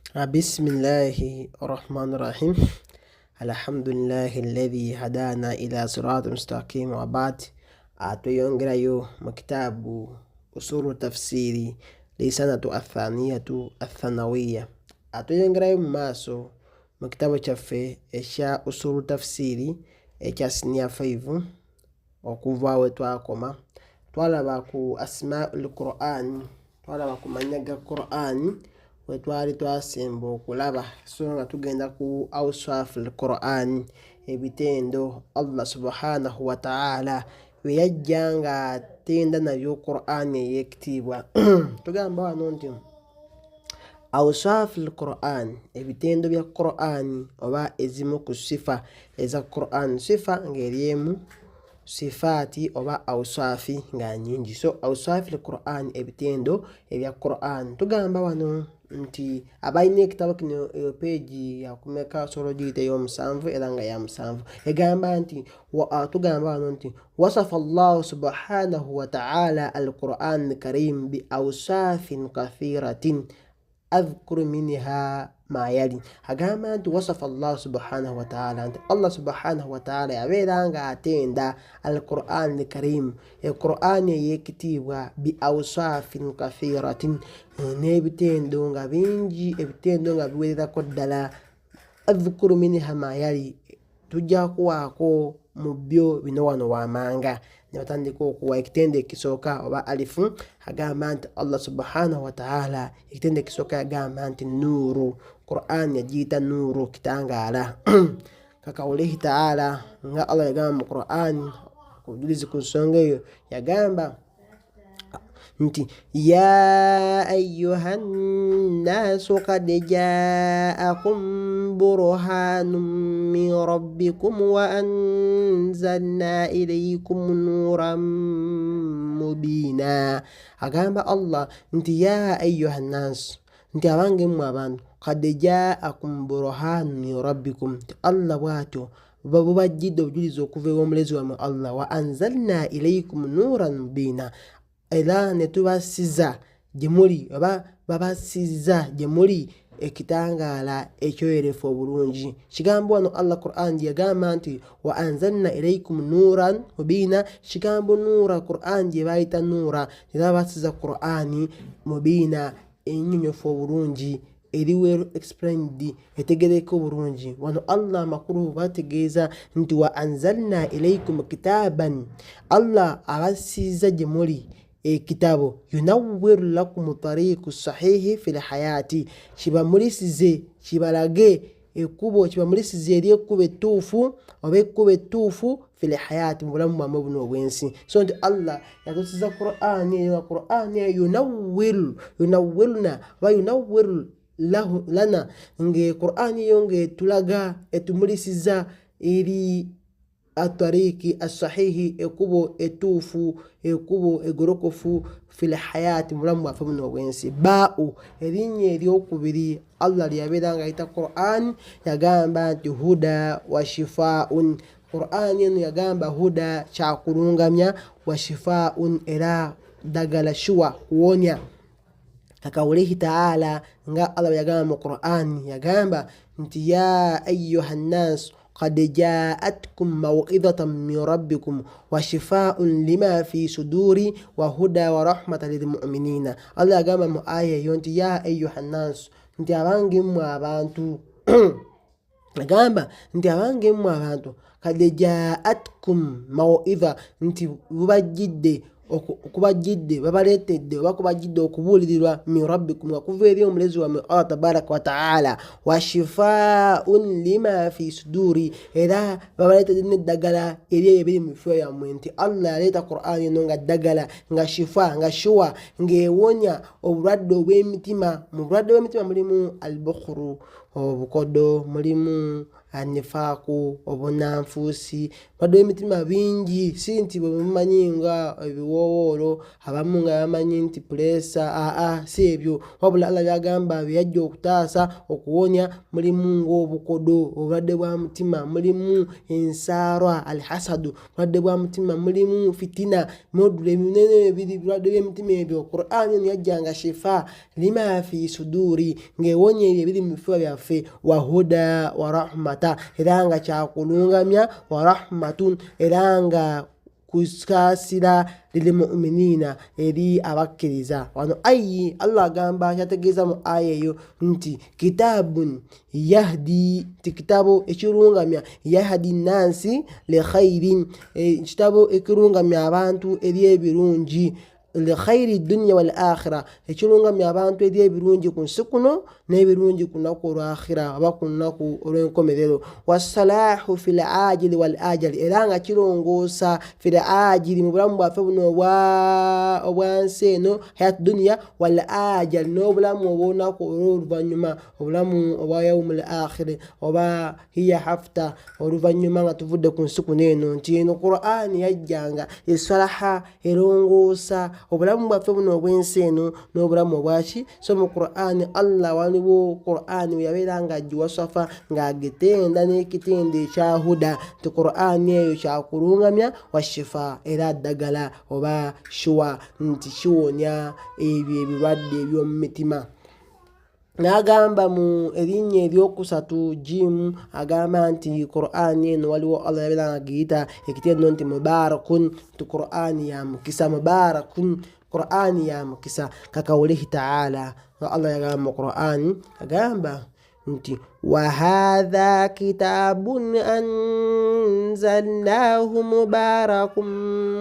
Bismillahi rahmani rahim alhamdulillahi alladhi hadana ila sirati mustaqim wabad. Tweyongerayo mu kitaabu usulu tafsiri lisanatu athaniyatu athanawiya. Tweyongerayo mu maaso mu kitabo kyaffe ekya usulu tafsiri ekya siniya 5 okuva we twakoma twalaba ku asmaul Qur'an, twalaba ku mannya ga Qur'an we twali twasemba okulaba, so nga tugenda ku awsaf al Qur'an, ebitendo Allah subhanahu wa ta'ala bye yajja nga atenda nabyo Qur'an ey'ekitiibwa. Tugamba wano nti awsaf al Qur'an, ebitendo bya Qur'an oba ezimu ku sifa eza Qur'an, sifa ng'eri emu, sifaati oba awsaafi nga nyingi. So awsaafi l Quran, ebitendo ebya Quran, tugamba wano nti abalina ekitabo kino, eyo peegi yakumeka? Osobola ogiyita ey'omusanvu, era nga ya musanvu. Egamba nti tugamba wano nti wasafa Allahu subhanahu wa ta'ala al Quran karim bi awsaafin kathiratin adhkuru minha ma yali. Agamba nti wasafa Allahu subhanahu wataala, nti Allah subhanahu wataala yabeera nga atenda al Quran karim, equran ey'ekitiibwa, bi awsaafin kathiratin, n'ebitendo nga bingi, ebitendo nga biwererako ddala. Adhkuru minha ma yali, tujja kuwaako mu byo bino wano wamanga. Ne batandika okuwa ekitendo ekisooka oba alifu. Agamba nti Allah subhanahu wataala ekitendo ekisooka yagamba nti nuuru, Quran yagiyita nuuru, kitangaala, kakawulihi taala, nga Allah yagamba mu Quran ku bujulizi ku nsonga eyo, yagamba nti ya ayuha nnaasu kad jaakum burhanun min rabbikum wa anzalna ilaykum nuran mubina. Agamba Allah nti ya ayuha nnaasu, nti abange mmwe abantu, kad jaakum burhanun min rabbikum, nti Allah bw'atyo bubajjidde obujulizi okuva ew'omulezi wammwe Allah, wa anzalna ilaykum nuran mubina, era ne tubasiza gye muli oba babasiza gye muli ekitangaala ekyoyerefu obulungi. Kigambo wano Allah Quran gye yagamba nti wa anzalna ilaykum nuran mubina, kigambo nuura Quran gye bayita nuura, era basiza Qurani mubina, ennyonyofu obulungi, eri well explained, etegereka obulungi. Wano Allah amakulu bategeeza nti wa anzalna ilaykum kitaban, Allah abasiiza gye muli ekitabo, yunawwiru lakum tariiku sahihi fi lhayaati, kibamulisize, kibalage ekkubo, kibamulisize eri ekkubo ettuufu oba ekkubo ettuufu, fi lhayaati, mu bulamu bwammwe buno obw'ensi. So nti Allah yatusiza Qur'ani eyo, nga Qur'ani eyo yunawwiru, yunawwiruna oba yunawwiru lahu lana, nge Qur'ani eyo ng'etulaga, etumulisiza eri atariiki asahihi, ekkubo ettuufu, ekkubo egolokofu, fi lhayaati, mu bulamu bwaffe buno obw'ensi. Baau, erinnya eryokubiri Allah lyabeera nga ayita Quran, yagamba nti huda wa shifaun. Quran eno yagamba huda, kyakulungamya, wa shifaun, era ddagala, shuwa, kuwonya, kakawulihi taala, nga Allah bwe yagamba mu Quran, yagamba nti ya ayuha nnasu qad jaatkum mawidatan min rabbikum wa shifaun lima fi suduri wa huda wa rahmata lilmuminina. Allah yagamba mu aya eyo nti ya ayuha nnasu, nti abange mmwe abantu, agamba nti abange mmwe abantu, kad jaatkum mawidha, nti bubajjidde, kubajjidde, babaleetedde oba kubajjidde okubuulirirwa, min rabbikum, nga kuva eri omulezi wammwe Allah tabaraka wataala, wa shifaun lima fi suduri, era babaleetedde n'eddagala eri ebyo ebiri mu bifuba byammwe, nti Allah yaleeta Qur'ani eno nga ddagala, nga shifa, nga shuwa, ng'ewonya obulwadde obw'emitima. Mu bulwadde bw'emitima mulimu albukhuru, obukodo, mulimu Anifaaku, obunanfuusi, obulwadde bw'emitima bingi, si nti bwe mumanyi nga ebiwoowoolo, abamu nga bamanyi nti puleesa, aa si ebyo, wabula Allah byagamba bye yajja okutaasa, okuwonya, mulimu ng'obukodo, obulwadde bwa mutima, mulimu ensaalwa, alhasadu, obulwadde bwa mutima, mulimu fitina, mudula ebinene ebiri birwadde by'emitima ebyo. Qur'ani eno yajja nga shifa lima fi suduri, ng'ewonya ebyo ebiri mu bifuba byaffe, wa huda wa rahmata, era nga kyakulungamya, wa rahmatun, era nga kusaasira, lilmuminina, eri abakkiriza. Wano ayi Allah agamba kyategeeza mu aya eyo nti kitabun yahdi, nti kitabo ekirungamya, yahdi nansi likhairin, ekitabo ekirungamya abantu eri ebirungi, likhairi dunya wal akhira, ekirungamya abantu eri ebirungi ku nsi kuno n'ebirungi ku lunaku olwakhira oba ku lunaku olw'enkomerero, wassalahu fi l ajili wal ajali, era nga kirongoosa fi l ajili, mu bulamu bwaffe buno obwansi eno, hayat dunya, wal ajali, n'obulamu obwolunaku olw'oluvannyuma, obulamu obwa yaumu l akhiri oba hiya hafta, oluvannyuma nga tuvudde ku nsi kuno eno, nti eno Qur'ani yajjanga esalaha, erongoosa obulamu bwaffe buno obw'ensi eno n'obulamu obwaki. So mu Qur'ani Allah waliwo Qur'ani we yabeera nga agiwasafa ng'agitenda n'ekitendo ekya huda, nti Qur'ani eyo kyakulungamya, washifa, era ddagala oba shuwa, nti kiwonya ebyo ebirwadde eby'omu mitima. N'agamba mu erinnya eryokusatu jimu, agamba nti Qur'ani eno waliwo Allah yabeera nga giyita ekitendo nti mubarakun, nti Qur'ani ya mukisa, mubarakun, Qur'ani ya mukisa, kakawulihi taala, nga Allah yagamba mu Qur'ani, agamba nti wahatha kitabun anzalnahu mubarakun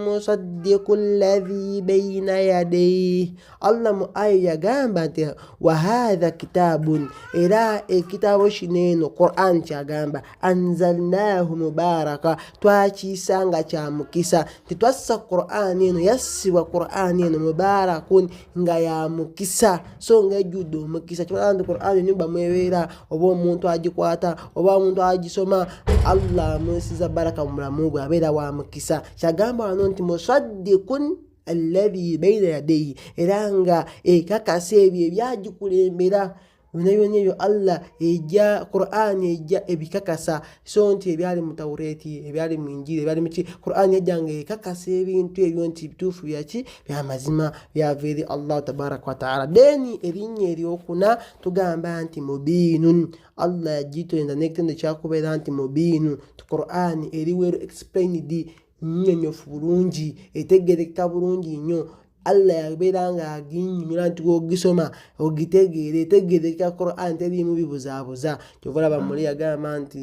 musaddiku alladhi baina yadayhi. Allah mu aya yagamba nti wahatha kitabun, era ekitabo kino eno Quran kyagamba, anzalnahu mubaraka, twakiisa nga kya mukisa, nti twassa Quran eno, yassibwa Quran eno mubarakun, nga ya mukisa, so nga ejjudde omukisa. Kibala nti Quran enyumba mwebeera, oba omuntu agikwata, oba omuntu agisoma, Allah amusiza baraka mu bulamu bwe, abeera wa mukisa. Kyagamba wano nti musaddikun alladhi baina yadaihi, era nga ekakasa ebyo ebyagikulembera byona byona, ebyo Allah ejja, Qur'ani ejja ebikakasa, so nti ebyali mu Taureti, ebyali mu Injiri, ebyali muki, Qur'ani ejja nga ekakasa ebintu ebyo nti bituufu, byaki, byamazima, byava eri Allah tabaraka wataala. Then erinnya eryokuna tugamba nti mubiinun, Allah yagitwenda n'ekitendo kyakubeera nti mubiinu, ti Qur'ani eri well explained, nnyonyofu bulungi, etegerekeka bulungi nnyo. Allah yabeera nga aginnyonnyola nti wogisoma ogitegeera, etegerekeka. Quran teriimu bibuzaabuza. Kyova olaba muli yagamba nti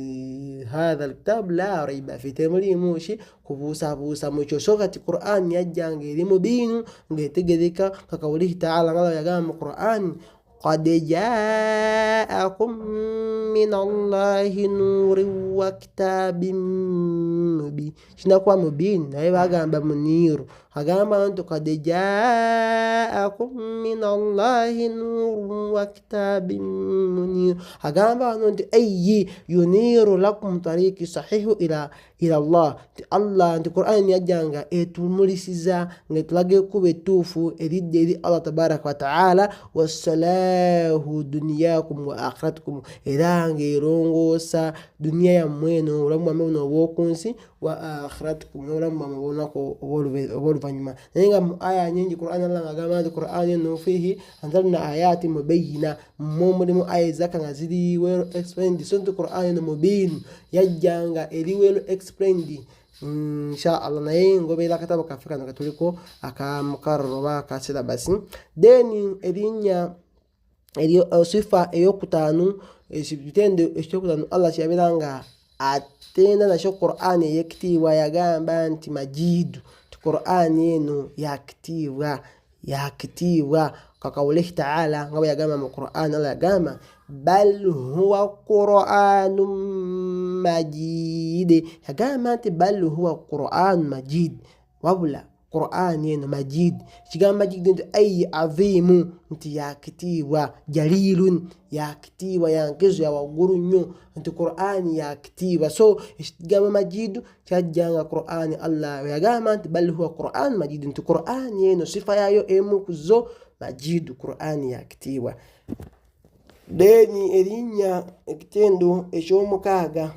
hatha alkitabu la raiba fi, temuliimu ki kubuusabuusa mukyo. So kati Quran yajja nga eri mubiinu, ng'etegereka, kakawulihi taala, nga yagamba mu Quran qad jaakum min Allahi nurin wa kitabin mubin. Kinakuba mubin, naye bagamba muniiru. Agamba nti qad jaakum min Allahi nurun wa kitabin munir. Agamba wano nti ayi yuniiru lakum tariki sahihu ila Allah, nti Allah, nti Qur'ani yajjanga etumulisiza, nga etulaga ekkubo ettuufu eridda eri Allah tabaraka wataala, wassalahu duniyakum wa akhiratukum, era ng'erongoosa duniya yammwe eno, obulamu bwammwe buno obw'oku nsi, wa akhiratukum, n'obulamu bwammwe obwolunaku obw'oluvannyuma. Naye nga mu aya nyingi Qur'ani Allah ng'agamba nti Qur'ani eno fihi anzalna ayati mubayina, mwo mulimu aya ezaka nga ziri well explained. So nti Qur'ani eno mubin, yajja nga eri well explained, insha Allah. Naye ngobeera akatabo kaffe kano ketuliko aka mukarrar oba aka syllabus. Then erinnya eryo, sifa eyokutaano, ekitendo ekyokutaano Allah kyeyabeera nga atenda nakyo Qur'ani eyekitiibwa, yagamba nti majidu, ti Qur'ani eno yakitiibwa, yakitiibwa, kakawulihi taala, nga bwe yagamba mu Qur'an. Allah yagamba bal huwa qur'anun majid, yagamba nti bal huwa qur'an majid, wabula Qur'ani eno majid, ekigambo majid nti ayi azimu, nti yakitiibwa, jalilun yakitiibwa, yankezo ya waggulu nnyo, nti Qur'ani yakitiibwa. So ekigambo majidu kyajja nga Qur'ani Allah yagamba nti bal huwa Qur'an majid, nti Qur'ani eno sifa yayo emu ku zo majidu, Qur'ani yakitiibwa. Then erinnya ekitendo eky'omukaaga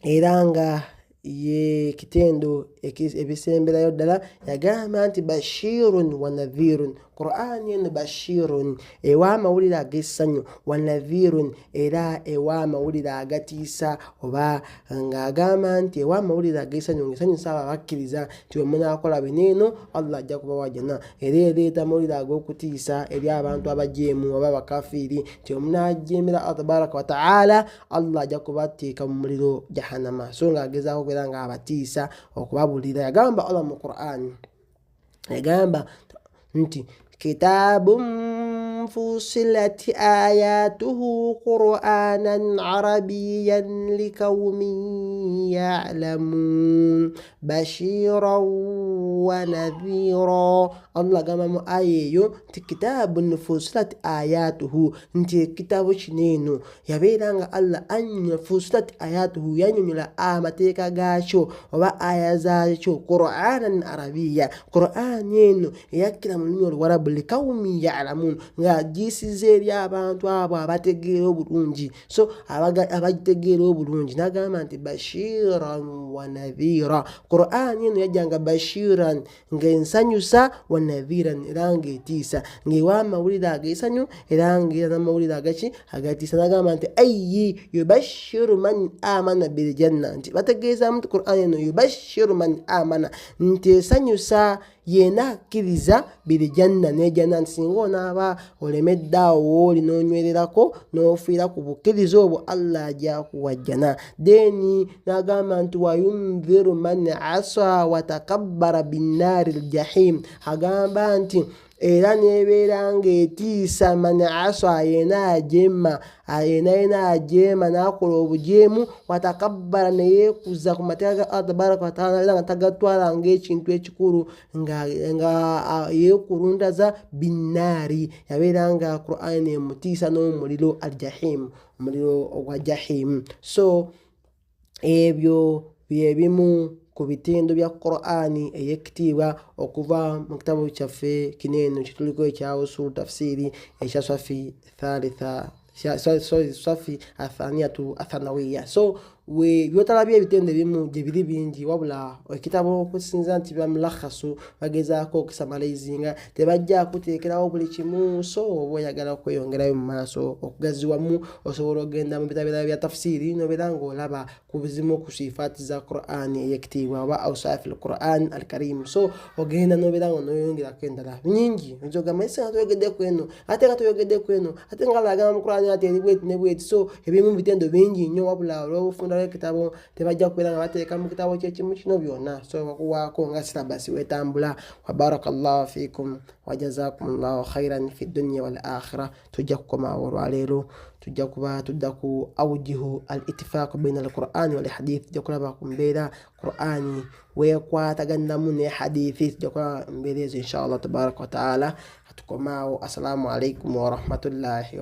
era nga ye kitendo ebisemberayo ddala, yagamba nti bashirun wa nadhirun. Qur'ani eno bashirun ewa amawulire ag'essanyu, wa nadhirun era ewa amawulire agatiisa, oba ng'agamba nti ewa amawulire ag'essanyu ng'esanyusa abo abakkiriza nti bwe munaakola bino eno Allah ajja kubawa jana. Era ereeta amawulire ag'okutiisa eri abantu abajeemu oba abakafiiri nti bwe munaajeemera Allah tabaraka wa taala Allah ajja kubateeka mu muliro jahannama. So ng'agezaako okubeera ng'abatiisa okubabulira. Yagamba Allah mu Qur'ani, yagamba nti kitabun fusilat ayatuhu qur'anan arabiyan likaumin ya'lamun bashiran wa nadhira. Allah agamba mu aya eyo nti kitabun fusilat ayatuhu, nti ekitabo kino eno yabeera nga Allah annyonnyola fusilat ayatuhu, yannyonnyola amateeka gaakyo oba aya zaakyo qur'anan arabiya, Qur'ani eno eyakkira mu lulimi oluwarabu likawumi ya'lamun, ng'agiyisiza eri abantu abo abategeera obulungi. So abagitegeera obulungi n'agamba nti bashiran wa nadhira. Qur'ani eno yajjanga bashiran ng'ensanyusa, wa nadhiran era ng'etiisa, ng'ewa amawulire ag'essanyu era ng'era n'amawulire agaki agatiisa. N'agamba nti ayi yubashiru man amana biljanna, nti bategeezaamu nti Qur'ani eno yubashiru man amana, nti esanyusa yena akkiriza biljanna n'ejanna, nti singa onaaba olemedde awo wooli n'onywererako n'ofiira ku bukkiriza obwo Allah ajja kuwa jjana. Then n'agamba nti wayundhiru man asa watakabbara binnaari ljahim, agamba nti era nebeera ng'etiisa man asa, yena ajeema, yena yena ajeema n'akola obujeemu, watakabbara ne yeekuza ku mateeka ga Allah tabaraka wa taala, era nga tagatwala ng'ekintu ekikulu, nga yeekulundaza binnaari, yabeera nga Qur'ani emutiisa n'omuliro aljahim, omuliro ogwa jahim. So ebyo bye bimu ku bitendo bya Qur'ani ey'ekitiibwa okuva mu kitabo kyaffe kino eno kye tuliko ekya usulu tafsiri ekya swafi thalitha, swafi athaniyatu athanawiya. So we byotalabye ebitendo ebimu gye biri bingi, wabula ekitabo okusinza nti bamulakhasu bagezaako okusamalizinga, tebajja kuteekerawo buli kimu. So oba oyagala okweyongerayo mu maaso okugaziwamu, osobola okugenda mu bitabo ebirala bya tafsiri nobeera ng'olaba ku bizimu ku sifaati za Qur'ani ey'ekitiibwa oba awsaafi al-Qur'an al-Karim. So ogenda nobeera nga noyongerako endala nyingi, oyinza okugamba ese nga toyogedde ku eno, ate nga toyogedde ku eno, ate nga Allah agamba mu Qur'ani ati eri bweti ne bweti. So ebimu bitendo bingi nnyo, wabula olw'obufunda bw'ekitabo tebajja kubeera nga bateeka mu kitabo kyekimu kino byonna. So bakuwaako nga silabasi wetambula. Wa barakallahu fikum wa jazakumullahu khairan fi dunya wal akhirah. Tujja kukomaawo olwaleero, tujja kuba tudda ku awjihu al ittifaq baina al Qur'ani wal hadith, tujja kulaba ku mbeera Qur'ani weekwataganiramu ne hadithi, tujja kulaba mbeera ezo inshallah tabaraka wa taala. Tukomaawo. Assalamu alaikum warahmatullahi.